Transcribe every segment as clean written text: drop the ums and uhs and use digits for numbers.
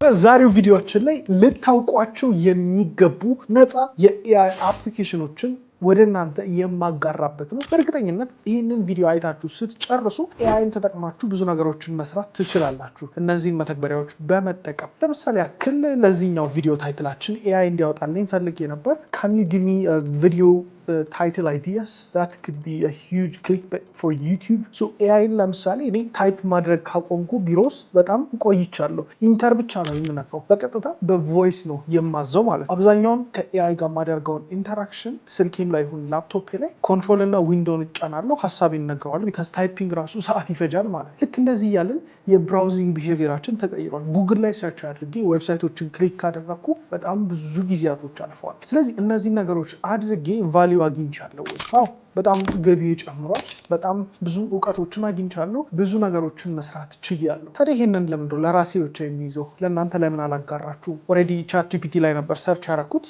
በዛሬው ቪዲዮአችን ላይ ልታውቋቸው የሚገቡ ነፃ የ AI application ኖችን ወደ እናንተ የማጋራበት ነው። በእርግጠኝነት ይህንን ቪዲዮ አይታችሁ ስትጨርሱ AI ን ተጠቅማችሁ ብዙ ነገሮችን መስራት ትችላላችሁ፣ እነዚህን መተግበሪያዎች በመጠቀም። ለምሳሌ ያክል ለዚህኛው ቪዲዮ title ኣችን AI እንዲያወጣልኝ ፈልጌ ነበር። "Can you give me video title ideas that could be a huge clickbait for YouTube?" So AI ን ለምሳሌ እኔ type ማድረግ ካቆምኩ ቢሮ ውስጥ በጣም ቆይቻለሁ። Enter ብቻ ነው የምነካው። በቀጥታ በ voice ነው የማዘው ማለት ነው። አብዛኛውን ከ AI ጋር የማደርገውን interaction ስልኬም ላይ ይሁን ላፕቶፔ ላይ control እና window ን እጫናለሁ፣ ሀሳቤን እነግረዋለሁ። Because typing ራሱ ሰዓት ይፈጃል ማለት። ልክ እንደዚህ እያለን የ browsing behavior ኣችን ተቀይሯል። ጉግል ላይ search አድርጌ website ኦችን click ካደረግኩ በጣም ብዙ ጊዜያቶች አልፈዋል። ስለዚህ እነዚህን ነገሮች አድርጌ value አግኝቻለሁ ወይ? አዎ፣ በጣም ገቢ ጨምሯል። በጣም ብዙ እውቀቶችን አግኝቻለሁ። ብዙ ነገሮችን መስራት ችያለሁ። ታዲያ ይሄንን ለምንድነው ለራሴ ብቻ የሚይዘው? ለእናንተ ለምን አላጋራችሁ? Already ChatGPT ላይ ነበር search ያደረኩት።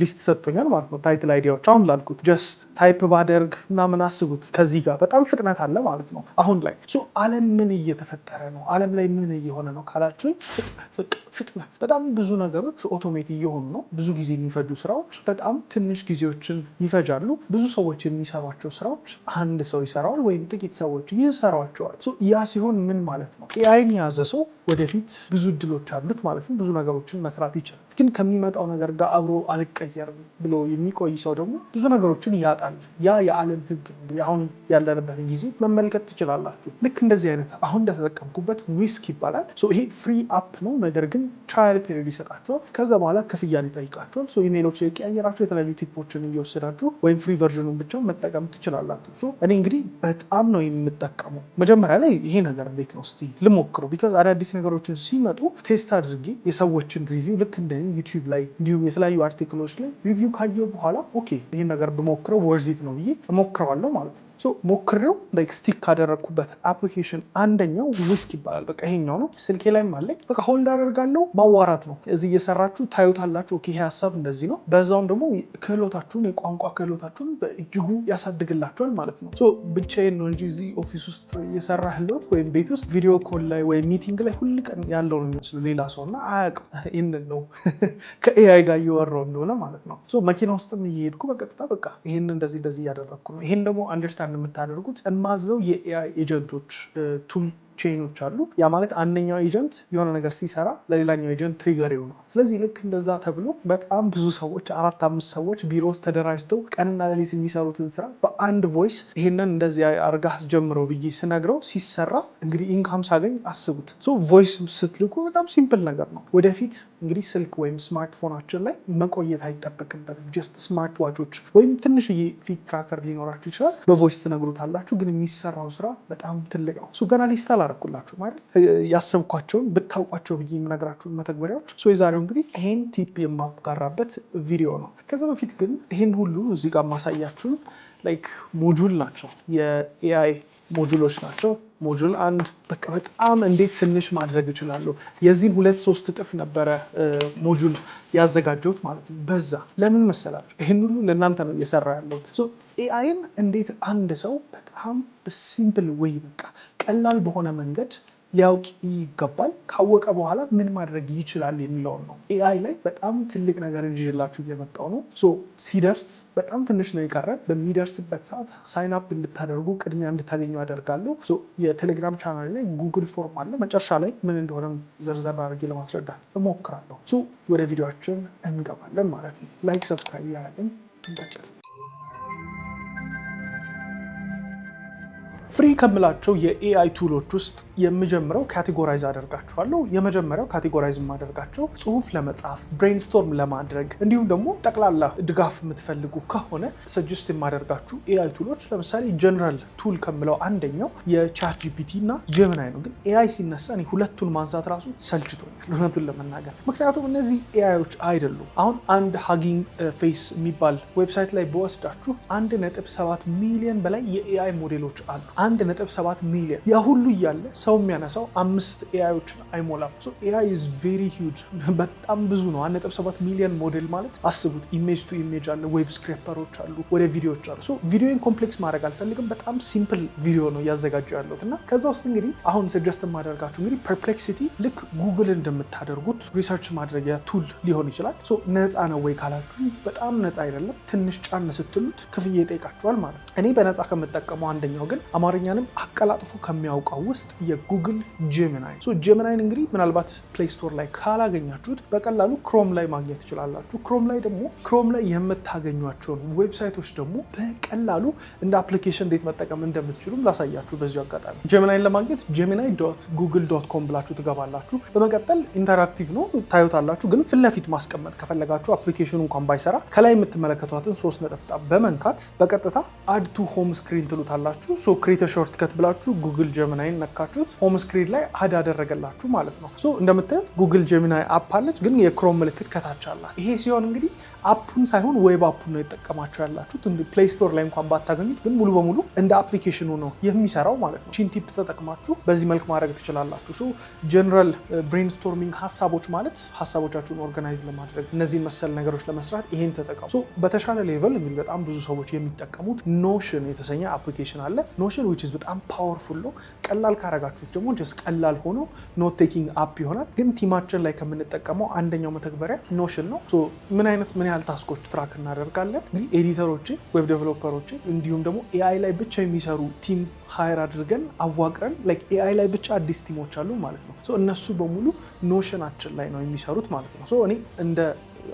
List ሰጥቶኛል ማለት ነው። Title idea ዎች አሁን ላልኩት just type ባደርግ ምናምን አስቡት። ከዚህ ጋር በጣም ፍጥነት አለ ማለት ነው። አሁን ላይ ዓለም ምን እየተፈጠረ ነው? ዓለም ላይ ምን እየሆነ ነው ካላችሁ፣ ፍጥነት፣ ፍጥነት። በጣም ብዙ ነገሮች automate እየሆኑ ነው። ብዙ ጊዜ የሚፈጁ ስራዎች በጣም ትንሽ ጊዜዎችን ይፈጃሉ። ብዙ ሰዎች የሚሰሯቸው ስራዎች አንድ ሰው ይሰራዋል ወይም ጥቂት ሰዎች ይሰሯቸዋል። ያ ሲሆን ምን ማለት ነው? AI ን የያዘ ሰው ወደፊት ብዙ እድሎች አሉት ማለት ነው። ብዙ ነገሮችን መስራት ይችላል። ግን ከሚመጣው ነገር ጋር አብሮ አልቀየርም ብሎ የሚቆይ ሰው ደግሞ ብዙ ነገሮችን ያጣል። ያ የዓለም ሕግ ነው። አሁን ያለንበትን ጊዜ መመልከት ትችላላችሁ። ልክ እንደዚህ አይነት አሁን እንደተጠቀምኩበት Whisk ይባላል። ይሄ free app ነው። ነገር ግን trial period ይሰጣችኋል። ከዛ በኋላ ክፍያን ይጠይቃችኋል። ኢሜሎች የቀያየራችሁ፣ የተለያዩ tip ኦችን እየወሰዳችሁ ወይም free version ኑን ብቻ መጠቀም ትችላላችሁ። እኔ እንግዲህ በጣም ነው የምጠቀመው። መጀመሪያ ላይ ይሄ ነገር እንዴት ነው፣ እስቲ ልሞክረው፣ because አዳዲስ ነገሮችን ሲመጡ test አድርጌ የሰዎችን review ልክ እንደ YouTube ላይ እንዲሁም የተለያዩ article ኦች ላይ review ካየው በኋላ okay፣ ይህን ነገር ብሞክረው worth it ነው ብዬ እሞክረዋለሁ ማለት ነው። ሞክሬው like stick ካደረግኩበት application አንደኛው Whisk ይባላል። በቃ ይሄኛው ነው። ስልኬ ላይም አለኝ። በቃ hold አደርጋለሁ፣ ማዋራት ነው። እዚህ እየሰራችሁ ታዩታላችሁ። Okay፣ ይሄ ሀሳብ እንደዚህ ነው። በዛውም ደግሞ ክህሎታችሁን፣ የቋንቋ ክህሎታችሁን በእጅጉ ያሳድግላችኋል ማለት ነው። ብቻዬን ነው እንጂ እዚህ office ውስጥ እየሰራ ያለሁት ወይም ቤት ውስጥ video call ላይ ወይም meeting ላይ ሁል ቀን ያለው ነው የሚመስለው ሌላ ሰው እና አያውቅም ይህንን ነው ከ AI ጋር እየወራው እንደሆነ ማለት ነው። መኪና ውስጥም እየሄድኩ በቀጥታ በቃ ይህን እንደዚህ እንደዚህ እያደረግኩ ነው። ይሄን ደግሞ understand የምታደርጉት እማዘው የ AI agent ኦች tool chain ኖች አሉ። ያ ማለት አንደኛው agent የሆነ ነገር ሲሰራ ለሌላኛው agent trigger ይሆናል። ስለዚህ ልክ እንደዛ ተብሎ በጣም ብዙ ሰዎች፣ አራት አምስት ሰዎች ቢሮ ውስጥ ተደራጅተው ቀንና ሌሊት የሚሰሩትን ስራ በአንድ voice ይሄንን እንደዚህ አርጋ አስጀምረው ብዬ ስነግረው ሲሰራ እንግዲህ income ሳገኝ አስቡት። Voice ስትልኩ በጣም simple ነገር ነው። ወደፊት እንግዲህ ስልክ ወይም ስማርትፎናችን ላይ መቆየት አይጠበቅበትም። Just smart watch ኦች ወይም ትንሽዬ ፊት tracker ሊኖራችሁ ይችላል። በ voice ትነግሩታላችሁ። ግን የሚሰራው ስራ በጣም ትልቅ ነው። ገና list አላረኩላችሁ ማለት ያሰብኳቸውን ብታውቋቸው ብዬ የምነግራችሁን መተግበሪያዎች። የዛሬው እንግዲህ ይሄን tip የማጋራበት ቪዲዮ ነው። ከዛ በፊት ግን ይሄን ሁሉ እዚህ ጋር ማሳያችሁን like module ናቸው፣ የ AI module ኦች ናቸው። Module አንድ በቃ በጣም እንዴት ትንሽ ማድረግ እችላለሁ። የዚህን ሁለት ሶስት እጥፍ ነበረ module ያዘጋጀሁት ማለት ነው። በዛ ለምን መሰላችሁ? ይህን ሁሉ ለእናንተ ነው እየሰራ ያለሁት። AI ን እንዴት አንድ ሰው በጣም በ simple way፣ በቃ ቀላል በሆነ መንገድ ሊያውቅ ይገባል። ካወቀ በኋላ ምን ማድረግ ይችላል የሚለውን ነው። AI ላይ በጣም ትልቅ ነገር ይዤላችሁ እየመጣሁ ነው። ሲደርስ በጣም ትንሽ ነው የቀረ። በሚደርስበት ሰዓት sign up እንድታደርጉ፣ ቅድሚያ እንድታገኙ አደርጋለሁ። የቴሌግራም ቻናል ላይ Google Form አለ። መጨረሻ ላይ ምን እንደሆነ ዘርዘር አድርጌ ለማስረዳት እሞክራለሁ። ወደ ቪዲዮአችን እንገባለን ማለት ነው። Like፣ subscribe እያደረግን እንቀጥል። Free ከምላቸው የ AI tool ኦች ውስጥ የምጀምረው categorize አደርጋቸዋለሁ። የመጀመሪያው categorize የማደርጋቸው ጽሁፍ ለመጻፍ፣ brainstorm ለማድረግ እንዲሁም ደግሞ ጠቅላላ ድጋፍ የምትፈልጉ ከሆነ suggest የማደርጋችሁ AI tool ኦች፣ ለምሳሌ general tool ከምለው አንደኛው የ ChatGPT እና Gemini ነው። ግን AI ሲነሳ እኔ ሁለቱን ማንሳት ራሱ ሰልችቶኛል እውነቱን ለመናገር፣ ምክንያቱም እነዚህ AI ዎች አይደሉም። አሁን አንድ Hugging Face የሚባል website ላይ ብወስዳችሁ 1.7 ሚሊዮን በላይ የ AI ሞዴሎች አሉ። 1.7 ሚሊዮን። ያ ሁሉ እያለ ሰው የሚያነሳው አምስት AI ዎችን አይሞላም። AI is very huge፣ በጣም ብዙ ነው። 1.7 ሚሊዮን ሞዴል ማለት አስቡት። Image to image አለ፣ web scraper ኦች አሉ፣ ወደ ቪዲዮዎች አሉ። ቪዲዮን complex ማድረግ አልፈልግም። በጣም simple ቪዲዮ ነው እያዘጋጀው ያለሁት። እና ከዛ ውስጥ እንግዲህ አሁን suggest የማደርጋችሁ እንግዲህ Perplexity ልክ ጉግል እንደምታደርጉት research ማድረጊያ tool ሊሆን ይችላል። ነፃ ነው ወይ ካላችሁ በጣም ነፃ አይደለም። ትንሽ ጫን ስትሉት ክፍያ ይጠይቃችኋል ማለት ነው። እኔ በነፃ ከምጠቀመው አንደኛው ግን አማርኛንም አቀላጥፎ ከሚያውቀው ውስጥ የ Google Gemini። Gemini ን እንግዲህ ምናልባት Play Store ላይ ካላገኛችሁት በቀላሉ Chrome ላይ ማግኘት ትችላላችሁ። Chrome ላይ ደግሞ Chrome ላይ የምታገኟቸውን website ኦች ደግሞ በቀላሉ እንደ application እንዴት መጠቀም እንደምትችሉም ላሳያችሁ በዚሁ አጋጣሚ። Gemini ን ለማግኘት gemini.google.com ብላችሁ ትገባላችሁ። በመቀጠል interactive ነው፣ ታዩታላችሁ። ግን ፊት ለፊት ማስቀመጥ ከፈለጋችሁ application ኑ እንኳን ባይሰራ ከላይ የምትመለከቷትን ሶስት ነጠብጣብ በመንካት በቀጥታ add to home screen ትሉታላችሁ። So create shortcut ብላችሁ Google Gemini ን ነካችሁት፣ home screen ላይ add አደረገላችሁ ማለት ነው። So እንደምታዩት Google Gemini app አለች፣ ግን የ Chrome ምልክት ከታች አላት። ይሄ ሲሆን እንግዲህ app ኡን ሳይሆን web app ኡን ነው የተጠቀማችሁ ያላችሁት። Play Store ላይ እንኳን ባታገኙት ግን ሙሉ በሙሉ እንደ application ኑ ነው የሚሰራው ማለት ነው። ቺን tip ተጠቅማችሁ በዚህ መልክ ማድረግ ትችላላችሁ። So general brainstorming ሀሳቦች ማለት ሀሳቦቻችሁን organize ለማድረግ፣ እነዚህን መሰል ነገሮች ለመስራት ይሄን ተጠቀሙ። So በተሻለ level እንግዲህ በጣም ብዙ ሰዎች የሚጠቀሙት Notion የተሰኘ application አለ። Notion which is በጣም powerful ነው። ቀላል ካረጋችሁት ደግሞ just ቀላል ሆኖ note taking app ይሆናል። ግን team ኣችን ላይ ከምንጠቀመው አንደኛው መተግበሪያ Notion ነው። ምን አይነት ምን ያህል task ኦች track እናደርጋለን? እንግዲህ editor ኦች፣ web developer ኦች እንዲሁም ደግሞ AI ላይ ብቻ የሚሰሩ team hire አድርገን አዋቅረን AI ላይ ብቻ አዲስ team ኦች አሉ ማለት ነው። እነሱ በሙሉ Notion ኣችን ላይ ነው የሚሰሩት ማለት ነው። እኔ እንደ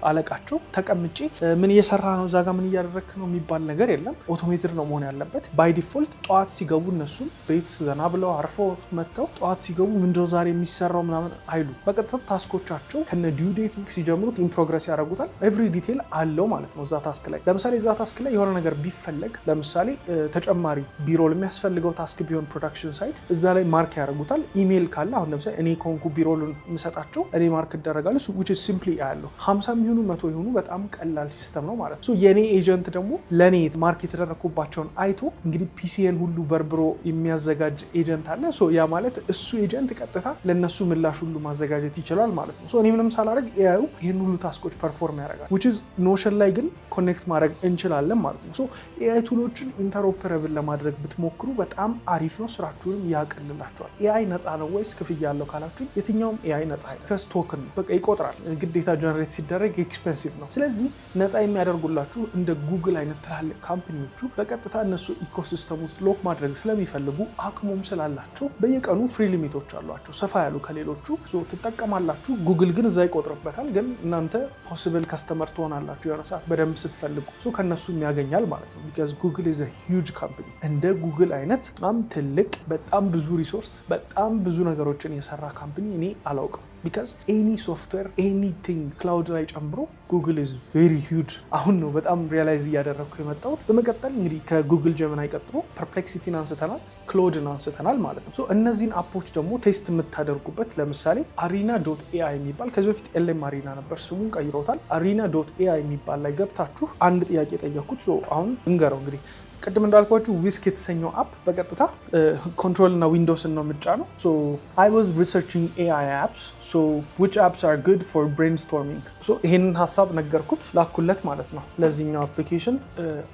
አለቃቸው ተቀምጬ ምን እየሰራ ነው፣ እዛ ጋ ምን እያደረግክ ነው የሚባል ነገር የለም። Automated ነው መሆን ያለበት። By default ጠዋት ሲገቡ እነሱም ቤት ዘና ብለው አርፎ መጥተው ጠዋት ሲገቡ ምንድነው ዛሬ የሚሰራው ምናምን አይሉ። በቀጥታ task ኦቻቸው ከነ due date ኡ ሲጀምሩት in progress ያደርጉታል። Every detail አለው ማለት ነው እዛ task ላይ። ለምሳሌ እዛ task ላይ የሆነ ነገር ቢፈለግ፣ ለምሳሌ ተጨማሪ B-roll የሚያስፈልገው task ቢሆን production side እዛ ላይ mark ያደርጉታል። ኢሜይል ካለ አሁን ለምሳሌ እኔ ከሆንኩ B-roll ኡን የምሰጣቸው እኔ mark እደረጋለሁ። Which is simply ያለው 50 የሚሆኑ 100 የሆኑ በጣም ቀላል system ነው ማለት ነው። የእኔ agent ደግሞ ለእኔ mark የተደረግኩባቸውን አይቶ እንግዲህ PC ን ሁሉ በርብሮ የሚያዘጋጅ agent አለ። ያ ማለት እሱ agent ቀጥታ ለእነሱ ምላሽ ሁሉ ማዘጋጀት ይችላል ማለት ነው። እኔ ምንም ሳላደርግ AI ዩ ይህን ሁሉ task ኦች perform ያደርጋል። Which is Notion ላይ ግን connect ማድረግ እንችላለን ማለት ነው። AI tool ኦችን interoperable ለማድረግ ብትሞክሩ በጣም አሪፍ ነው፣ ስራችሁንም ያቀልላችኋል። AI ነፃ ነው ወይስ ክፍያ አለው ካላችሁ የትኛውም AI ነፃ አይደለም። ከ token ነው፣ በቃ ይቆጥራል። ግዴታ generate ሲደረግ expensive ነው። ስለዚህ ነፃ የሚያደርጉላችሁ እንደ ጉግል አይነት ትላልቅ company ዎቹ በቀጥታ እነሱ ecosystem ውስጥ lock ማድረግ ስለሚፈልጉ፣ አቅሙም ስላላቸው በየቀኑ free limit ኦች አሏቸው ሰፋ ያሉ ከሌሎቹ፣ ትጠቀማላችሁ። ጉግል ግን እዛ ይቆጥርበታል። ግን እናንተ possible customer ትሆናላችሁ የሆነ ሰዓት በደንብ ስትፈልጉ ከነሱም ያገኛል ማለት ነው። Because Google is huge company። እንደ ጉግል አይነት በጣም ትልቅ፣ በጣም ብዙ resource፣ በጣም ብዙ ነገሮችን የሰራ company እኔ አላውቅም። Because any software, anything cloud ላይ ጨምሮ Google is very huge። አሁን ነው በጣም realize እያደረግኩ የመጣሁት። በመቀጠል እንግዲህ ከ Google Gemini ቀጥሎ Perplexity ን አንስተናል፣ Claude ን አንስተናል ማለት ነው። እነዚህን app ኦች ደግሞ test የምታደርጉበት ለምሳሌ Arena.ai የሚባል፣ ከዚህ በፊት LMArena ነበር፣ ስሙን ቀይረውታል። Arena.ai የሚባል ላይ ገብታችሁ አንድ ጥያቄ ጠየቅኩት። አሁን እንገረው እንግዲህ ቅድም እንዳልኳችሁ Whisk የተሰኘው app በቀጥታ control እና ዊንዶውስን ነው የምጫነው። I was researching AI apps, so which apps are good for brainstorming? ይሄንን ሀሳብ ነገርኩት፣ ላኩለት ማለት ነው። ለዚህኛው application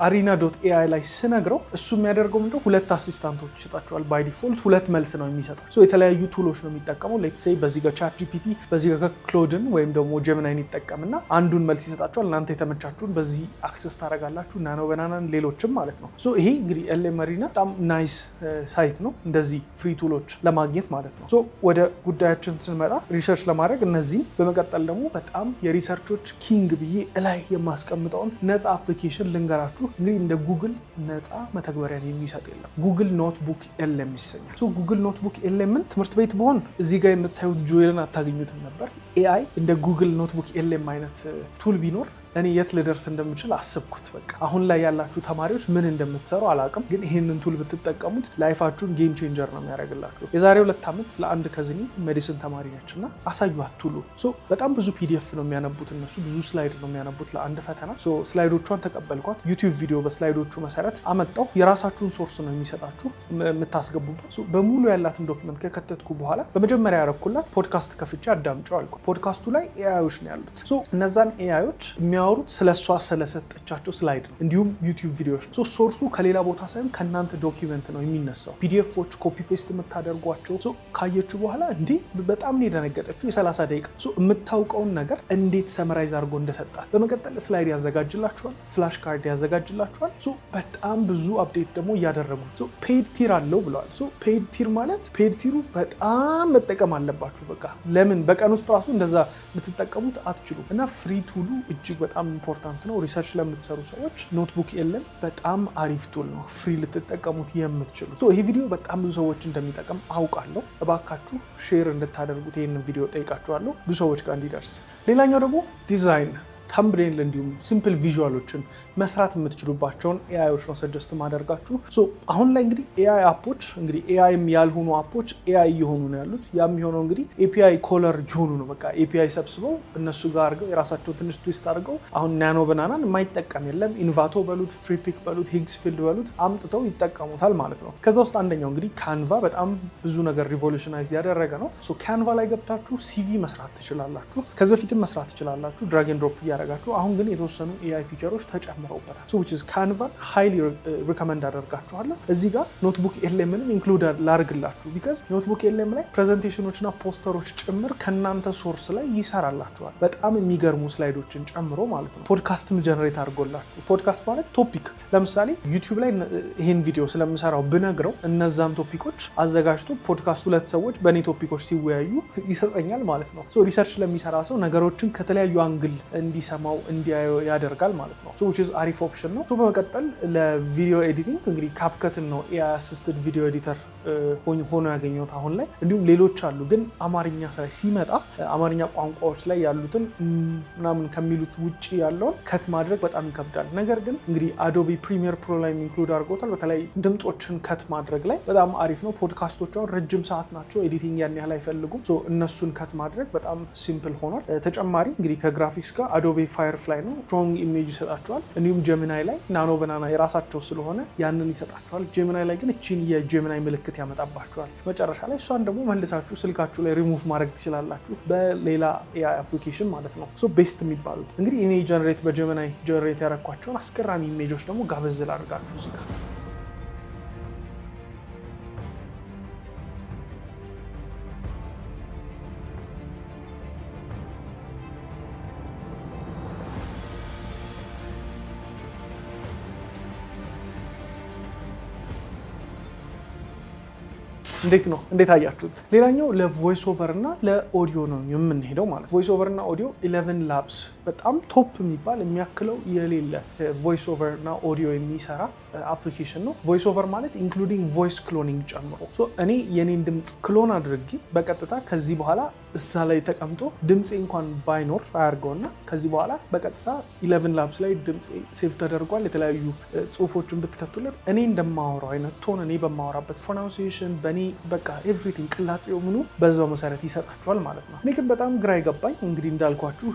Arena.ai ላይ ስነግረው እሱ የሚያደርገው ምንድነው? ሁለት assistant ኦች ይሰጣቸዋል። By default ሁለት መልስ ነው የሚሰጠው። የተለያዩ tool ኦች ነው የሚጠቀመው። Let's say በዚህ ጋር ChatGPT፣ በዚህ ጋር Claude ን ወይም ደግሞ Gemini ን ይጠቀምና አንዱን መልስ ይሰጣቸዋል። እናንተ የተመቻችሁን በዚህ access ታደርጋላችሁ። Nano Banana ን፣ ሌሎችም ማለት ነው። ይሄ እንግዲህ LMArena በጣም nice site ነው፣ እንደዚህ free tool ኦች ለማግኘት ማለት ነው። ወደ ጉዳያችን ስንመጣ research ለማድረግ እነዚህን፣ በመቀጠል ደግሞ በጣም የ research ኦች king ብዬ እላይ የማስቀምጠውን ነፃ application ልንገራችሁ። እንግዲህ እንደ ጉግል ነፃ መተግበሪያን የሚሰጥ የለም። Google NotebookLM ይሰኛል። Google NotebookLM ን ትምህርት ቤት ብሆን እዚህ ጋር የምታዩት ጆኤልን አታገኙትም ነበር። AI እንደ Google NotebookLM አይነት tool ቢኖር እኔ የት ልደርስ እንደምችል አስብኩት። በቃ አሁን ላይ ያላችሁ ተማሪዎች ምን እንደምትሰሩ አላውቅም፣ ግን ይህንን tool ብትጠቀሙት life ኣችሁን game changer ነው የሚያደርግላችሁ። የዛሬ 2 ዓመት ለአንድ cousin ኤ medicine ተማሪ ነች እና አሳዩት tool ኡ። በጣም ብዙ PDF ነው የሚያነቡት እነሱ፣ ብዙ slide ነው የሚያነቡት ለአንድ ፈተና። Slide ኦቿን ተቀበልኳት። YouTube ቪዲዮ በ slide ኦቹ መሰረት አመጣው። የራሳችሁን source ነው የሚሰጣችሁ የምታስገቡበት። በሙሉ ያላትን document ከከተትኩ በኋላ በመጀመሪያ ያረኩላት ፖድካስት ከፍቼ አዳምጨው አልኩ። ፖድካስቱ ላይ AI ዮች ነው ያሉት። እነዛን AI ዮች የሚያወሩት ስለ እሷ ስለሰጠቻቸው slide ነው፣ እንዲሁም YouTube ቪዲዮዎች ነው። Source ኡ ከሌላ ቦታ ሳይሆን ከእናንተ document ነው የሚነሳው። PDF ኦች copy paste የምታደርጓቸው ካየችው በኋላ እንዲህ በጣም ነው የደነገጠችው። የ30 ደቂቃ የምታውቀውን ነገር እንዴት summarize አድርጎ እንደሰጣት። በመቀጠል slide ያዘጋጅላችኋል፣ flash card ያዘጋጅላችኋል። በጣም ብዙ update ደግሞ እያደረጉ paid tier አለው ብለዋል። Paid tier ማለት paid tier ኡ በጣም መጠቀም አለባችሁ። በቃ ለምን በቀን ውስጥ ራሱ እንደዛ ልትጠቀሙት አትችሉም። እና free tool ኡ እጅግ በጣም important ነው። Research ለምትሰሩ ሰዎች NotebookLM በጣም አሪፍ tool ነው፣ free ልትጠቀሙት የምትችሉት። ይሄ ቪዲዮ በጣም ብዙ ሰዎች እንደሚጠቅም አውቃለሁ። እባካችሁ share እንድታደርጉት ይህንን ቪዲዮ ጠይቃችኋለሁ፣ ብዙ ሰዎች ጋር እንዲደርስ። ሌላኛው ደግሞ design፣ thumbnail እንዲሁም simple visual ኦችን መስራት የምትችሉባቸውን AI ዮች ነው suggest ማደርጋችሁ። አሁን ላይ እንግዲህ AI app ኦች፣ እንግዲህ AI ም ያልሆኑ app ኦች AI እየሆኑ ነው ያሉት። ያ የሚሆነው እንግዲህ API crawler እየሆኑ ነው። በቃ API ሰብስበው እነሱ ጋር አድርገው የራሳቸው ትንሽ twist አድርገው አሁን Nano Banana ን የማይጠቀም የለም። Envato በሉት፣ Freepik በሉት፣ Higgsfield በሉት አምጥተው ይጠቀሙታል ማለት ነው። ከዛ ውስጥ አንደኛው እንግዲህ Canva በጣም ብዙ ነገር revolutionize ያደረገ ነው። Canva ላይ ገብታችሁ CV መስራት ትችላላችሁ። ከዚህ በፊትም መስራት ትችላላችሁ drag and drop እያደረጋችሁ። አሁን ግን የተወሰኑ AI feature ኦች ተጨምረውበታል። Which is Canva ን highly recommend አደርጋችኋለሁ። እዚህ ጋር NotebookLM ንም include ላርግላችሁ because NotebookLM ላይ presentation ኦችና ፖስተሮች ጭምር ከእናንተ source ላይ ይሰራላችኋል። በጣም የሚገርሙ slide ኦችን ጨምሮ ማለት ነው። Podcast ም generate አድርጎላችሁ፣ ፖድካስት ማለት topic፣ ለምሳሌ YouTube ላይ ይሄን ቪዲዮ ስለምሰራው ብነግረው እነዛን topic ኦች አዘጋጅቶ ፖድካስት ሁለት ሰዎች በእኔ topic ኦች ሲወያዩ ይሰጠኛል ማለት ነው። Research ለሚሰራ ሰው ነገሮችን ከተለያዩ angle እንዲሰማው እንዲያየው ያደርጋል ማለት ነው። Which is አሪፍ option ነው። በመቀጠል ለ video editing እንግዲህ CapCut ን ነው AI assisted video editor ሆኖ ያገኘሁት አሁን ላይ። እንዲሁም ሌሎች አሉ፣ ግን አማርኛ ላይ ሲመጣ አማርኛ ቋንቋዎች ላይ ያሉትን ምናምን ከሚሉት ውጭ ያለውን cut ማድረግ በጣም ይከብዳል። ነገር ግን እንግዲህ Adobe Premiere Pro ላይ include አድርጎታል። በተለይ ድምፆችን cut ማድረግ ላይ በጣም አሪፍ ነው። ፖድካስቶች አሁን ረጅም ሰዓት ናቸው፣ editing ያን ያህል አይፈልጉም። እነሱን cut ማድረግ በጣም simple ሆኗል። ተጨማሪ እንግዲህ ከግራፊክስ ጋር Adobe Firefly ነው፣ strong image ይሰጣቸዋል። እንዲሁም Gemini ላይ Nano Banana የራሳቸው ስለሆነ ያንን ይሰጣቸዋል። Gemini ላይ ግን እቺን የ Gemini ምልክት ያመጣባችኋል። መጨረሻ ላይ እሷን ደግሞ መልሳችሁ ስልካችሁ ላይ ሪሙቭ ማድረግ ትችላላችሁ በሌላ AI application ማለት ነው። So best የሚባሉት እንግዲህ እኔ generate በ Gemini generate ያረኳቸውን አስገራሚ image ኦች ደግሞ ጋበዝ ላድርጋችሁ እዚህ ጋር። እንዴት ነው? እንዴት አያችሁት? ሌላኛው ለ voice over እና ለኦዲዮ ነው የምንሄደው ማለት። Voice over እና audio ElevenLabs በጣም top የሚባል፣ የሚያክለው የሌለ voice over እና ኦዲዮ የሚሰራ application ነው። Voice over ማለት including voice cloning ጨምሮ እኔ የኔን ድምፅ clone አድርጌ በቀጥታ ከዚህ በኋላ እዛ ላይ ተቀምጦ ድምፄ እንኳን ባይኖር አያርገውና ከዚህ በኋላ በቀጥታ ElevenLabs ላይ ድምፄ save ተደርጓል። የተለያዩ ጽሁፎችን ብትከቱለት እኔ እንደማወራው አይነት tone፣ እኔ በማወራበት pronunciation፣ በእኔ በቃ everything ቅላጼው ምኑ በዛው መሰረት ይሰጣችኋል ማለት ነው። እኔ ግን በጣም ግራ የገባኝ እንግዲህ እንዳልኳችሁ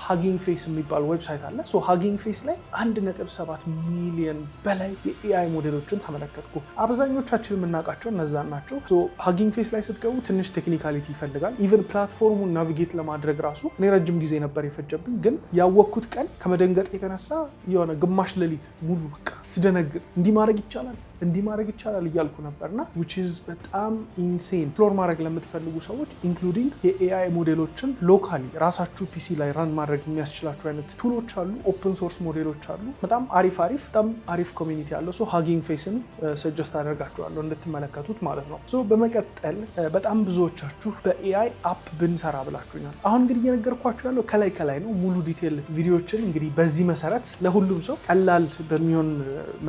Hugging Face የሚባል website አለ። Hugging Face ላይ 1.7 ሚሊዮን በላይ የ AI ሞዴሎችን ተመለከትኩ። አብዛኞቻችን የምናውቃቸው እነዛን ናቸው። Hugging Face ላይ ስትገቡ ትንሽ technicality ይፈልጋል። Even platform ኡን navigate ለማድረግ ራሱ እኔ ረጅም ጊዜ ነበር የፈጀብኝ። ግን ያወቅኩት ቀን ከመደንገጥ የተነሳ የሆነ ግማሽ ሌሊት ሙሉ በቃ ስደነግጥ እንዲህ ማድረግ ይቻላል፣ እንዲህ ማድረግ ይቻላል እያልኩ ነበር እና which is በጣም insane። Explore ማድረግ ለምትፈልጉ ሰዎች including የ AI ሞዴሎችን locally ራሳችሁ PC ላይ run ማድረግ የሚያስችላችሁ አይነት tool ኦች አሉ። Open source ሞዴሎች አሉ። በጣም አሪፍ አሪፍ በጣም አሪፍ community አለው። So Hugging Face ን suggest አደርጋችኋለሁ እንድትመለከቱት ማለት ነው። So በመቀጠል በጣም ብዙዎቻችሁ በ AI app ብንሰራ ብላችሁኛል። አሁን እንግዲህ እየነገርኳችሁ ያለው ከላይ ከላይ ነው። ሙሉ detail ቪዲዮችን እንግዲህ በዚህ መሰረት ለሁሉም ሰው ቀላል በሚሆን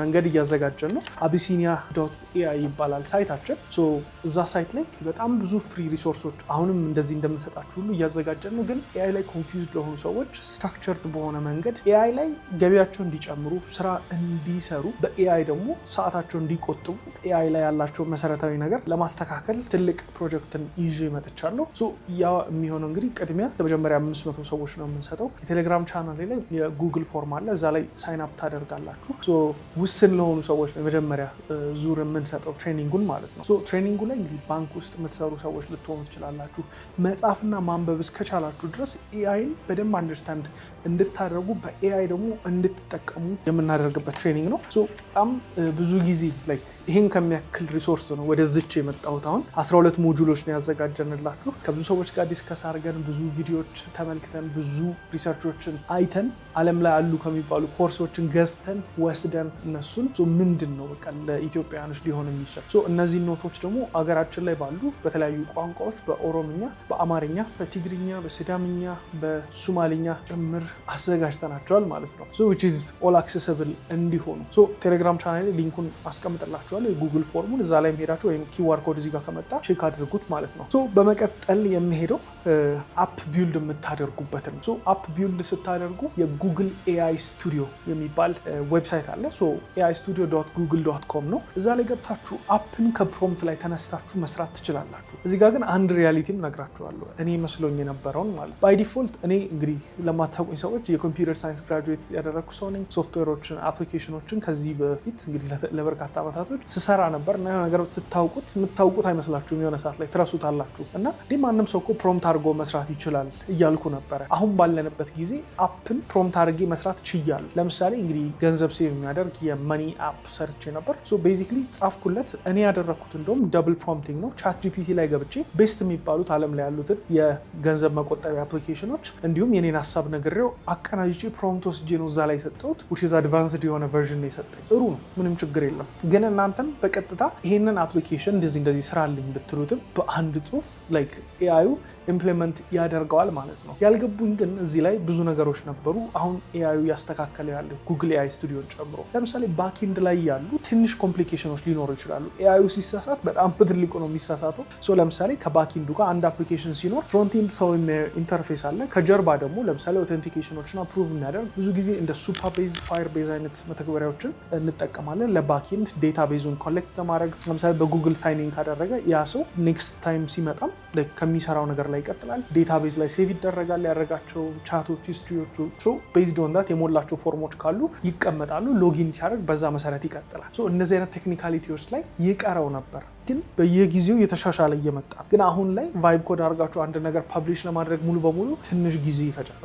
መንገድ እያዘጋጀን ነው። አቢሲኒያ.ai ይባላል site ኣችን። እዛ site ላይ በጣም ብዙ free resource ኦች አሁንም እንደዚህ እንደምንሰጣችሁ ሁሉ እያዘጋጀን ነው። ግን AI ላይ confused ለሆኑ ሰዎች structured በሆነ መንገድ AI ላይ ገቢያቸው እንዲጨምሩ፣ ስራ እንዲሰሩ፣ በ AI ደግሞ ሰዓታቸው እንዲቆጥቡ፣ AI ላይ ያላቸው መሰረታዊ ነገር ለማስተካከል ትልቅ ፕሮጀክትን ይዤ መጥቻለሁ። ያ የሚሆነው እንግዲህ ቅድሚያ ለመጀመሪያ 500 ሰዎች ነው የምንሰጠው። የቴሌግራም ቻናል ላይ የ Google form አለ። እዛ ላይ sign up ታደርጋላችሁ። ውስን ለሆኑ ሰዎች ነው የመጀመሪያ ዙር የምንሰጠው training ኡን ማለት ነው። Training ኡ ላይ እንግዲህ ባንክ ውስጥ የምትሰሩ ሰዎች ልትሆኑ ትችላላችሁ። መጻፍና ማንበብ እስከቻላችሁ ድረስ AI ን በደንብ understand እንድታደርጉ፣ በ AI ደግሞ እንድትጠቀሙ የምናደርግበት training ነው። በጣም ብዙ ጊዜ ይህን ከሚያክል resource ነው ወደዚች የመጣሁት። አሁን 12 module ኦች ነው ያዘጋጀንላችሁ። ከብዙ ሰዎች ጋር discuss አድርገን፣ ብዙ ቪዲዮዎች ተመልክተን፣ ብዙ research ኦችን አይተን፣ ዓለም ላይ አሉ ከሚባሉ ኮርሶችን ገዝተን ወስደን እነሱን ምንድን ነው በቃ ለኢትዮጵያውያኖች ሊሆን የሚችል፣ እነዚህ note ኦች ደግሞ አገራችን ላይ ባሉ በተለያዩ ቋንቋዎች በኦሮምኛ፣ በአማርኛ፣ በትግርኛ፣ በሲዳምኛ፣ በሱማሊኛ ጭምር አዘጋጅተናቸዋል ማለት ነው። Which is all accessible እንዲሆኑ ቴሌግራም channel link ኡን አስቀምጥላችኋለሁ። የ Google form ኡን እዛ ላይ ሄዳችሁ ወይም QR code እዚህ ጋር ከመጣ check አድርጉት ማለት ነው። በመቀጠል የሚሄደው app build የምታደርጉበትን። App build ስታደርጉ የ Google AI Studio የሚባል website አለ። aistudio.google.com ነው። እዛ ላይ ገብታችሁ app ን ከ prompt ላይ ተነስታችሁ መስራት ትችላላችሁ። እዚህ ጋር ግን አንድ reality ም ነግራችኋለሁ። እኔ መስሎኝ የነበረውን ማለት by default እኔ እንግዲህ ለማታውቁኝ ሰዎች የ computer science graduate ያደረግኩ ሰው ነኝ። Software ኦችን፣ application ኦችን ከዚህ በፊት እንግዲህ ለበርካታ ዓመታቶች ስሰራ ነበር እና የሆነ ነገር ስታውቁት የምታውቁት አይመስላችሁም። የሆነ ሰዓት ላይ ትረሱታላችሁ እና እንዲህ ማንም ሰው እኮ prompt አድርጎ መስራት ይችላል እያልኩ ነበረ። አሁን ባለንበት ጊዜ app ን prompt አድርጌ መስራት ችያለሁ። ለምሳሌ እንግዲህ ገንዘብ save የሚያደርግ የ money app ሰርቼ ነበር። So basically ጻፍኩለት። እኔ ያደረግኩት እንደውም double prompting ነው። ChatGPT ላይ ገብቼ best የሚባሉት ዓለም ላይ ያሉትን የገንዘብ መቆጠቢያ application ኦች እንዲሁም የኔን ሀሳብ ነግሬው አቀናጅቼ prompt ወስጄ ነው እዛ ላይ የሰጠሁት። Which is advanced የሆነ version ነው የሰጠኝ። ጥሩ ነው፣ ምንም ችግር የለም። ግን እናንተም በቀጥታ ይሄንን application እንደዚህ እንደዚህ ስራልኝ ብትሉትም በአንድ ጽሁፍ like AI ዩ implement ያደርገዋል ማለት ነው። ያልገቡኝ ግን እዚህ ላይ ብዙ ነገሮች ነበሩ። አሁን AI ዩ እያስተካከለ ያለ Google AI Studio ን ጨምሮ ለምሳሌ backend ላይ ያሉ ትንሽ complication ኦች ሊኖሩ ይችላሉ። AI ዩ ሲሳሳት በጣም በትልቁ ነው የሚሳሳተው። So ለምሳሌ ከ backend ኡ ጋር አንድ application ሲኖር frontend ሰው interface አለ። ከጀርባ ደግሞ ለምሳሌ authentication ኦችን approve የሚያደርግ ብዙ ጊዜ እንደ Supabase፣ Firebase አይነት መተግበሪያዎችን እንጠቀማለን ለ backend database ኡን collect ለማድረግ። ለምሳሌ በ Google sign in ካደረገ ያ ሰው next time ሲመጣም ከሚሰራው ነገር ላይ ይቀጥላል። Database ላይ save ይደረጋል። ያደረጋቸው chat ኦች፣ history ዎቹ based on that የሞላቸው form ኦች ካሉ ይቀመጣሉ። Login ሲያደርግ በዛ መሰረት ይቀጥላል። እነዚህ አይነት technicality ዎች ላይ ይቀረው ነበር፣ ግን በየጊዜው እየተሻሻለ እየመጣ ግን አሁን ላይ vibe code አድርጋችሁ አንድ ነገር publish ለማድረግ ሙሉ በሙሉ ትንሽ ጊዜ ይፈጃል።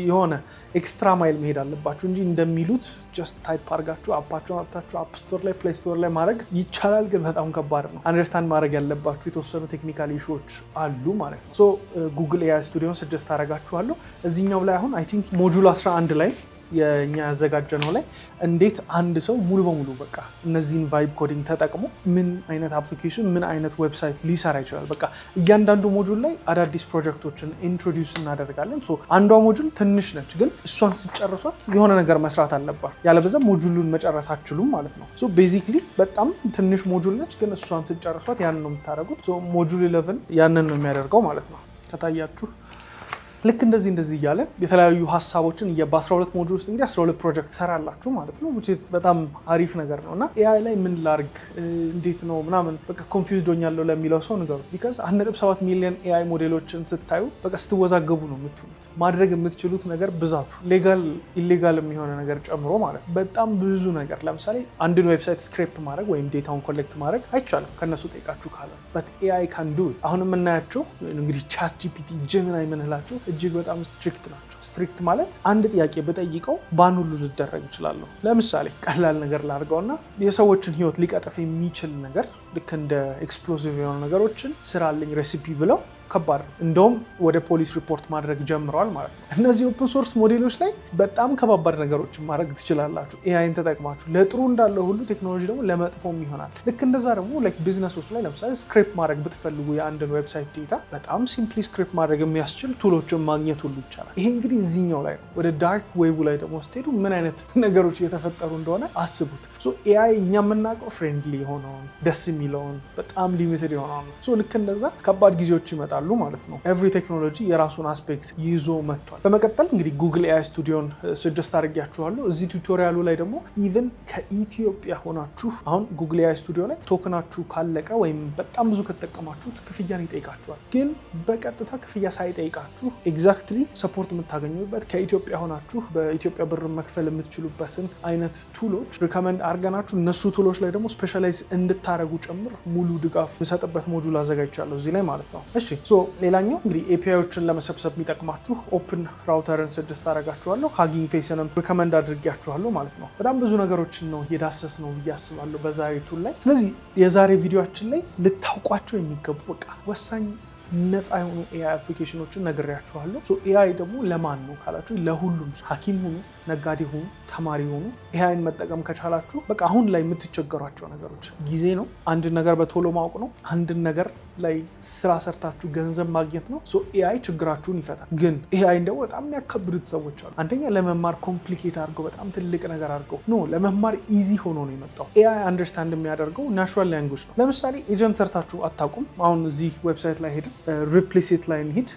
የሆነ extra mile መሄድ አለባችሁ እንጂ እንደሚሉት just type አድርጋችሁ app ኣችሁን አውጥታችሁ App Store ላይ፣ Play Store ላይ ማድረግ ይቻላል፣ ግን በጣም ከባድ ነው። Understand ማድረግ ያለባችሁ የተወሰኑ technical issue ዎች አሉ ማለት ነው። Google AI Studio ን suggest አደርጋችኋለሁ። እዚህኛው ላይ አሁን I think module 11 ላይ የእኛ ያዘጋጀነው ላይ እንዴት አንድ ሰው ሙሉ በሙሉ በቃ እነዚህን vibe coding ተጠቅሞ ምን አይነት application፣ ምን አይነት website ሊሰራ ይችላል። በቃ እያንዳንዱ module ላይ አዳዲስ ፕሮጀክቶችን introduce እናደርጋለን። So አንዷ module ትንሽ ነች፣ ግን እሷን ስትጨርሷት የሆነ ነገር መስራት አለባት። ያለበዛ module ኡን መጨረስ አትችሉም ማለት ነው። So basically በጣም ትንሽ module ነች፣ ግን እሷን ስትጨርሷት ያንን ነው የምታደርጉት። Module 11 ያንን ነው የሚያደርገው ማለት ነው። ከታያችሁ ልክ እንደዚህ እንደዚህ እያለ የተለያዩ ሀሳቦችን በ12 module ውስጥ እንግዲህ 12 ፕሮጀክት ሰራላችሁ ማለት ነው። በጣም አሪፍ ነገር ነው እና AI ላይ ምን ላርግ፣ እንዴት ነው ምናምን በቃ confused ሆኛለሁ ለሚለው ሰው ንገሩ። Because 1.7 ሚሊዮን AI ሞዴሎችን ስታዩ በቃ ስትወዛገቡ ነው የምትውሉት። ማድረግ የምትችሉት ነገር ብዛቱ legal illegal የሚሆነ ነገር ጨምሮ ማለት ነው። በጣም ብዙ ነገር፣ ለምሳሌ አንድን website scrape ማድረግ ወይም data ውን collect ማድረግ አይቻልም ከነሱ ጠይቃችሁ ካለ፣ but AI can do። አሁን የምናያቸው እንግዲህ ChatGPT፣ Gemini የምንላቸው እጅግ በጣም strict ናቸው። Strict ማለት አንድ ጥያቄ ብጠይቀው ban ሁሉ ልደረግ እችላለሁ። ለምሳሌ ቀላል ነገር ላድርገውና የሰዎችን ሕይወት ሊቀጥፍ የሚችል ነገር ልክ እንደ explosive የሆኑ ነገሮችን ስራልኝ recipe ብለው ከባድ ነው። እንደውም ወደ ፖሊስ ሪፖርት ማድረግ ጀምረዋል ማለት ነው። እነዚህ open source ሞዴሎች ላይ በጣም ከባባድ ነገሮችን ማድረግ ትችላላችሁ AI ን ተጠቅማችሁ። ለጥሩ እንዳለ ሁሉ ቴክኖሎጂ ደግሞ ለመጥፎም ይሆናል። ልክ እንደዛ ደግሞ like ቢዝነሶች ላይ ለምሳሌ scrape ማድረግ ብትፈልጉ የአንድን website data በጣም simply scrape ማድረግ የሚያስችል tool ኦችን ማግኘት ሁሉ ይቻላል። ይሄ እንግዲህ እዚህኛው ላይ ነው። ወደ dark web ኡ ላይ ደግሞ ስትሄዱ ምን አይነት ነገሮች እየተፈጠሩ እንደሆነ አስቡት። AI እኛ የምናውቀው friendly የሆነውን፣ ደስ የሚለውን፣ በጣም limited የሆነውን ነው። ልክ እንደዛ ከባድ ጊዜዎች ይመጣሉ ማለት ነው። Every technology የራሱን aspect ይዞ መጥቷል። በመቀጠል እንግዲህ Google AI Studio ን suggest አድርጊያችኋለሁ። እዚህ tutorial ኡ ላይ ደግሞ even ከኢትዮጵያ ሆናችሁ አሁን Google AI Studio ላይ token ኣችሁ ካለቀ ወይም በጣም ብዙ ከተጠቀማችሁት ክፍያን ይጠይቃችኋል። ግን በቀጥታ ክፍያ ሳይጠይቃችሁ exactly support የምታገኙበት፣ ከኢትዮጵያ ሆናችሁ በኢትዮጵያ ብር መክፈል የምትችሉበትን አይነት tool ኦች recommend አድርገናችሁ እነሱ tool ኦች ላይ ደግሞ specialize እንድታደረጉ ጭምር ሙሉ ድጋፍ የምሰጥበት module አዘጋጅቻለሁ እዚህ ላይ ማለት ነው። እሺ፣ so ሌላኛው እንግዲህ API ዎችን ለመሰብሰብ የሚጠቅማችሁ OpenRouter ን suggest አደርጋችኋለሁ። Hugging Face ንም recommend አድርጊያችኋለሁ ማለት ነው። በጣም ብዙ ነገሮችን ነው የዳሰስነው ብዬ አስባለሁ በዛሬ tool ላይ። ስለዚህ የዛሬ ቪዲዮአችን ላይ ልታውቋቸው የሚገቡ በቃ ወሳኝ ነፃ የሆኑ AI application ኖችን ነግሬያችኋለሁ። AI ደግሞ ለማን ነው ካላችሁ ለሁሉም፣ ሐኪም ሁኑ፣ ነጋዴ ሁኑ፣ ተማሪ ሁኑ፣ AI ን መጠቀም ከቻላችሁ በቃ አሁን ላይ የምትቸገሯቸው ነገሮች ጊዜ ነው። አንድን ነገር በቶሎ ማወቅ ነው። አንድን ነገር ላይ ስራ ሰርታችሁ ገንዘብ ማግኘት ነው። AI ችግራችሁን ይፈታል። ግን AI ን ደግሞ በጣም የሚያከብዱት ሰዎች አሉ። አንደኛ ለመማር complicate አድርገው፣ በጣም ትልቅ ነገር አድርገው፣ no፣ ለመማር easy ሆኖ ነው የመጣው። AI understand የሚያደርገው natural language ነው። ለምሳሌ agent ሰርታችሁ አታውቁም። አሁን እዚህ website ላይ ሄድን፣ Replicate ላይ እንሂድ፣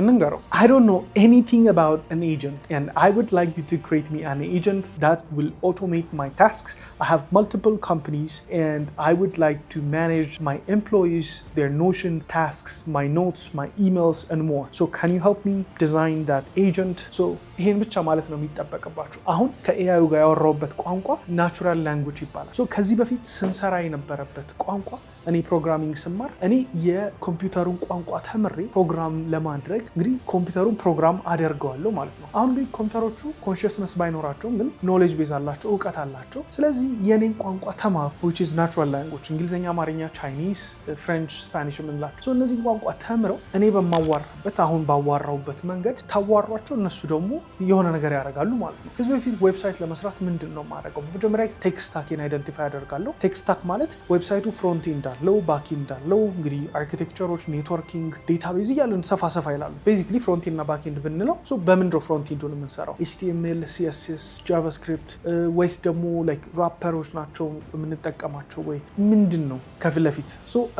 እንንገረው፣ "I don't know anything about an agent and I would like you to create me an agent that will automate my tasks. I have multiple companies and I would like to manage my employees, their Notion tasks, my notes, my emails and more. So can you help me design that agent?" So ይሄን ብቻ ማለት ነው የሚጠበቅባችሁ። አሁን ከ AI ዩ ጋር ያወራሁበት ቋንቋ natural language ይባላል። So ከዚህ በፊት ስንሰራ የነበረበት ቋንቋ፣ እኔ programming ስማር እኔ የኮምፒውተሩን ቋንቋ ተምሬ ፕሮግራም ለማድረግ እንግዲህ ኮምፒውተሩን ፕሮግራም አደርገዋለሁ ማለት ነው። አሁን ግን ኮምፒውተሮቹ consciousness ባይኖራቸውም ግን knowledge base አላቸው፣ እውቀት አላቸው። ስለዚህ የኔን ቋንቋ ተማሩ፣ which is natural language፣ እንግሊዝኛ፣ አማርኛ፣ Chinese፣ French፣ Spanish የምንላቸው። እነዚህን ቋንቋ ተምረው እኔ በማዋራበት፣ አሁን ባዋራሁበት መንገድ ታዋሯቸው፣ እነሱ ደግሞ የሆነ ነገር ያደርጋሉ ማለት ነው። ከዚህ በፊት website ለመስራት ምንድን ነው የማደርገው? መጀመሪያ tech stack ኤን identify አደርጋለሁ። Tech stack ማለት website ኡ front end አለው፣ back end አለው፣ እንግዲህ architecture ኦች፣ networking፣ database እያለን ሰፋ ሰፋ ይላሉ። Basically front end እና back end ብንለው በምንድነው front end ኡን የምንሰራው? HTML፣ CSS፣ JavaScript ወይስ ደግሞ like wrapper ኦች ናቸው የምንጠቀማቸው ወይ ምንድን ነው ከፊት ለፊት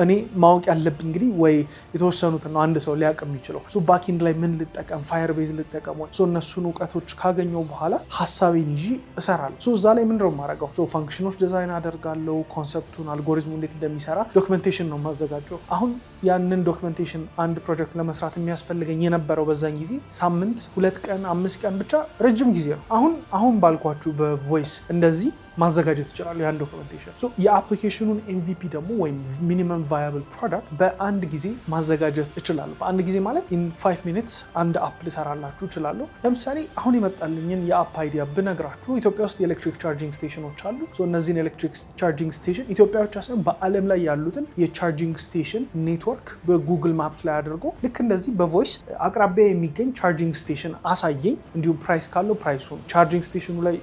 እኔ ማወቅ ያለብኝ? እንግዲህ ወይ የተወሰኑትን ነው አንድ ሰው ሊያውቅ የሚችለው። Back end ላይ ምን ልጠቀም? Firebase ልጠቀም ወይ? እነሱን እውቀቶች ካገኘው በኋላ ሀሳቤን ይዤ እሰራለሁ። እዛ ላይ ምንድነው የማደርገው? Function ኖች design አደርጋለሁ። Concept ኡን፣ algorithm ኡ እንዴት እንደሚሰራ documentation ነው የማዘጋጀው። አሁን ያንን documentation አንድ ፕሮጀክት ለመስራት የሚያስፈልገኝ የነበረው በዛን ጊዜ ሳምንት፣ 2 ቀን፣ 5 ቀን፣ ብቻ ረጅም ጊዜ ነው። አሁን አሁን ባልኳችሁ በ voice እንደዚህ ማዘጋጀት ይችላሉ ያን documentation። የ application ኑን MVP ደግሞ ወይም minimum viable product በአንድ ጊዜ ማዘጋጀት እችላለሁ። በአንድ ጊዜ ማለት in 5 minutes አንድ app ልሰራላችሁ እችላለሁ። ለምሳሌ አሁን የመጣልኝን የ app idea ብነግራችሁ ኢትዮጵያ ውስጥ የኤሌክትሪክ charging station ኖች አሉ። እነዚህን ኤሌክትሪክ charging station ኢትዮጵያ ብቻ ሳይሆን በዓለም ላይ ያሉትን የ charging station network በ Google Maps ላይ አድርጎ ልክ እንደዚህ በ voice አቅራቢያ የሚገኝ charging station አሳየኝ፣ እንዲሁም price ካለው price ኡን፣ charging station ኑ ላይ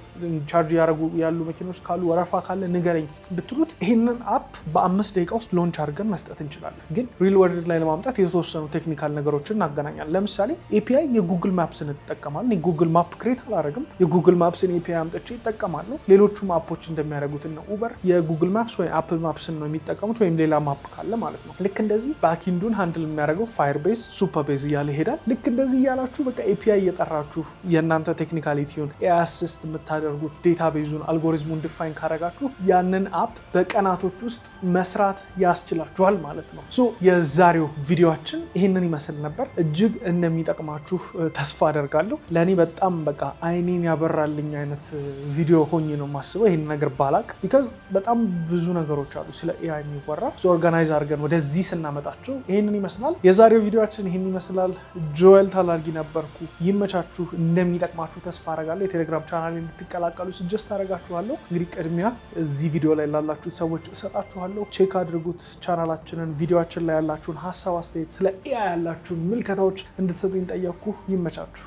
charge ያደረጉ ያሉ መኪኖች ካሉ፣ ወረፋ ካለ ንገረኝ ብትሉት ይህንን app በ5 ደቂቃ ውስጥ launch አድርገን መስጠት እንችላለን። ግን real world ላይ ለማምጣት የተወሰኑ technical ነገሮችን እናገናኛለን። ለምሳሌ API የ Google Maps ን እንጠቀማለን። የ Google Map create አላደረግም። የ Google Maps ን API አምጥቼ እጠቀማለሁ። ሌሎቹም app ኦች እንደሚያደርጉት ነው። Uber የ Google Maps ወይም Apple Maps ን ነው የሚጠቀሙት ወይም ሌላ map ካለ ማለት ነው። ልክ እንደዚህ backend ኡን handle የሚያደርገው Firebase፣ Supabase እያለ ይሄዳል። ልክ እንደዚህ እያላችሁ በቃ API እየጠራችሁ የእናንተ technicality ውን AI assist የምታደርጉት database ኡን፣ algorithm ኡን define ካረጋችሁ ያንን app በቀናቶች ውስጥ መስራት ያስችላችኋል ማለት ነው። So የዛሬው ቪዲዮአችን ይህንን ይመስል ነበር። እጅግ እንደሚጠቅማችሁ ተስፋ አደርጋለሁ። ለእኔ በጣም በቃ አይኔን ያበራልኝ አይነት ቪዲዮ ሆኜ ነው የማስበው ይህን ነገር ባላቅ፣ because በጣም ብዙ ነገሮች አሉ ስለ AI የሚወራ። Organize አድርገን ወደዚህ ስናመጣቸው ማስቀመጣችሁ ይህንን ይመስላል። የዛሬው ቪዲዮአችን ይህን ይመስላል። ጆኤል ታላርጊ ነበርኩ። ይመቻችሁ። እንደሚጠቅማችሁ ተስፋ አረጋለሁ። የቴሌግራም ቻናል እንድትቀላቀሉ suggest አረጋችኋለሁ። እንግዲህ ቅድሚያ እዚህ ቪዲዮ ላይ ላላችሁት ሰዎች እሰጣችኋለሁ። Check አድርጉት ቻናላችንን። ቪዲዮአችን ላይ ያላችሁን ሀሳብ፣ አስተያየት፣ ስለ AI ያላችሁን ምልከታዎች እንድትሰጡኝ ጠየቅኩ። ይመቻችሁ።